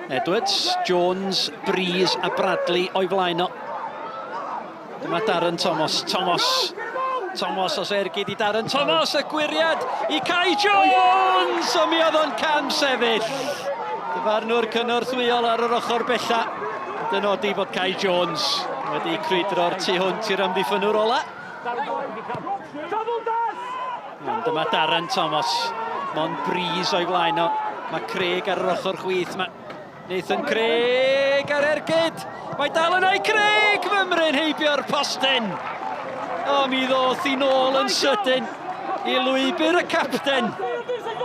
Edwards, Jones, Breeze a Bradley o'i flaen o. Dyma Darren Thomas, Thomas, Thomas os ergyd i Darren Thomas, y gwyriad i Kai Jones, o mi oedd o'n cam sefyll. Dyfarnwr cynorthwyol ar yr ochr bella, dynodi bod Kai Jones wedi crwydro'r tu hwnt i'r amddiffynnwr ola. Ond dyma Darren Thomas, Mon Breeze o'i flaen o. Mae Craig ar yr ochr chwith. Mae Nathan Craig ar ergyd. Mae dal yna i Craig, fymryn heibio'r postyn. O, mi ddoth i nôl yn sydyn i lwybr y capten.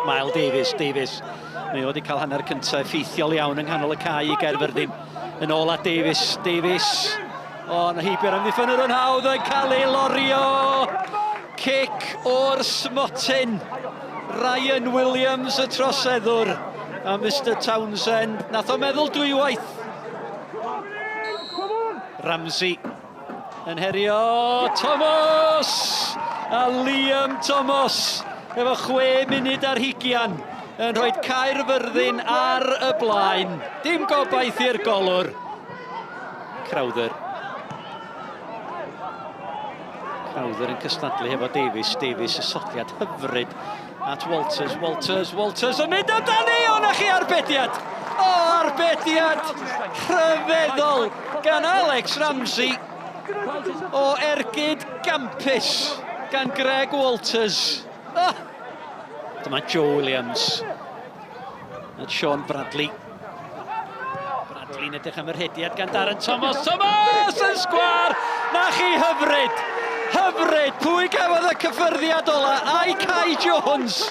Mael Davies, Davies. Mae o wedi cael hanner cyntaf effeithiol iawn yng nghanol y cae i Gaerfyrddin. Yn ôl at Davies, Davies. O, na heibio'r amddiffynwr yn hawdd yn cael ei lorio. Cic o'r smotyn. Ryan Williams y troseddwr. A Mr Townsend, nath o meddwl dwywaith. Ramsey yn herio Thomas! A Liam Thomas efo 6 munud ar hugian yn rhoi Caerfyrddin ar y blaen. Dim gobaith i'r golwr. Crowther. Crowther yn cystadlu hefo Davies. Davies y sodliad hyfryd at Walters. Walters, Walters yn mynd amdani! O, na chi arbediad! O, arbediad rhyfeddol gan Alex Ramsey o ergyd gampus gan Greg Walters. Oh! Dyma Joe Williams. At Sean Bradley. Bradley'n edrych am yr hediad gan Darren Thomas. Thomas yn sgwar! Na chi hyfryd! Hyfryd! Pwy gafodd y cyffyrddiad ola? Ai Kai Jones!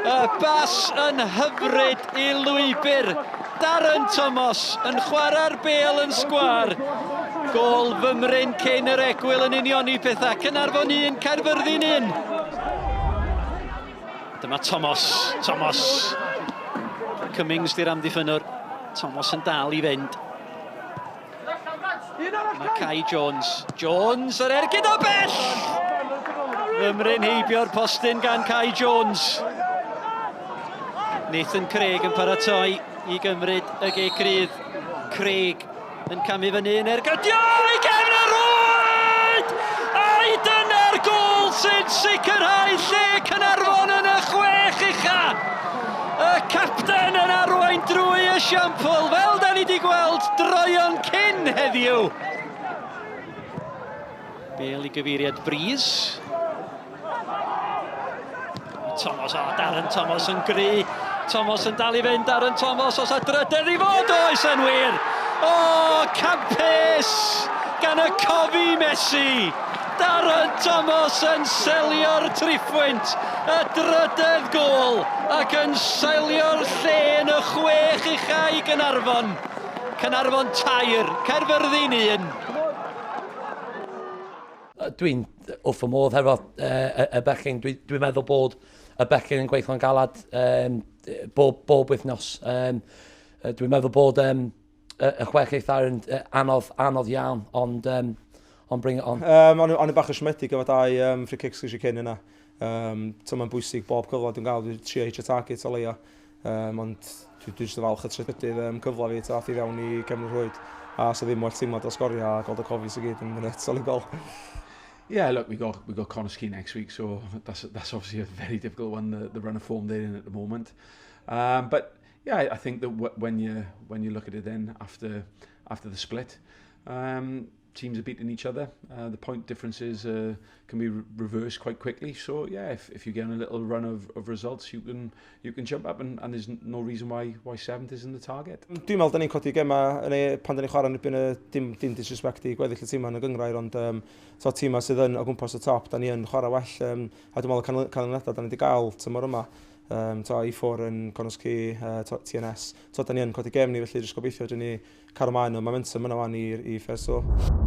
Y bas yn hyfryd i lwybr. Darren Thomas yn chwarae'r bêl yn sgwar. Gôl fymryn cyn yr egwyl yn unioni pethau. Caernarfon 1, Caerfyrddin 1. Dyma Thomas, Thomas. Cummings di'r amddiffynnwr. Thomas yn dal i fynd. Mae Kai Jones. Jones yr ergyd o bell! Fymryn heibio'r postyn gan Kai Jones. Nathan Craig yn paratoi i gymryd y gic rydd. Craig yn camu fyny yn ergydio i gefn y rwyd! Ai dyna'r gôl sy'n sicrhau lle Caernarfon yn y chwech ucha! Y capten yn arwain drwy esiampl, fel da ni wedi gweld droeon cyn heddiw. Bêl i gyfeiriad Breeze. Thomas, o, Darren Thomas yn gry. Thomas yn dal i fynd, Darren Thomas, os a drydedd i fod, oes yn wir! O, campus gan y cofi Messi! Darren Thomas yn selio'r triphwynt, y drydedd gôl, ac yn selio'r lle yn y chwech ucha i Gaernarfon. Caernarfon tair, Caerfyrddin un. Dwi'n wrth fy modd hefo y, y bechgyn. Dwi'n dwi meddwl bod y bechgyn yn gweithio'n galad um, bob, bob wythnos. Um, dwi'n meddwl bod um, y, y chwech eitha yn anodd, anodd iawn, ond, um, ond bring it on. Um, o'n i bach yn siomedig efo dau um, free kicks gyda cyn yna. Um, mae'n bwysig bob cyfle dwi'n gael, dwi'n trio hitio target o leia. Um, ond dwi, dwi jyst yn falch y trydydd um, cyfle fi, ta, i fewn i cefn y rhwyd. A so ddim well teimlad o sgorio a gweld y cofis i gyd yn mynd solid gol. Yeah, look, we got we got Connah's Quay next week, so that's that's obviously a very difficult one. The, the run of form they're in at the moment, um, but yeah, I, I think that when you when you look at it then after after the split, um, teams are beating each other. Uh, the point differences uh, can be re reversed quite quickly. So yeah, if, if you get on a little run of, of results, you can you can jump up, and, and there's no reason why why seventh isn't the target. Dwi'n meddwl da ni'n codi gema yn ei, pan da ni'n chwarae yn erbyn y dim, dim disrespect i gweddill y tîmau yn y gynghrair, ond um, so tîmau sydd yn o gwmpas y top, da ni yn chwarae well, um, a dwi'n meddwl y canlyniadau da ni wedi gael tymor yma, um, to, i4 yn Connah's Quay, uh, to, TNS, to, da ni yn codi gem ni, felly jyst gobeithio dyn ni cario mlaen y momentum yna wan i, i first so.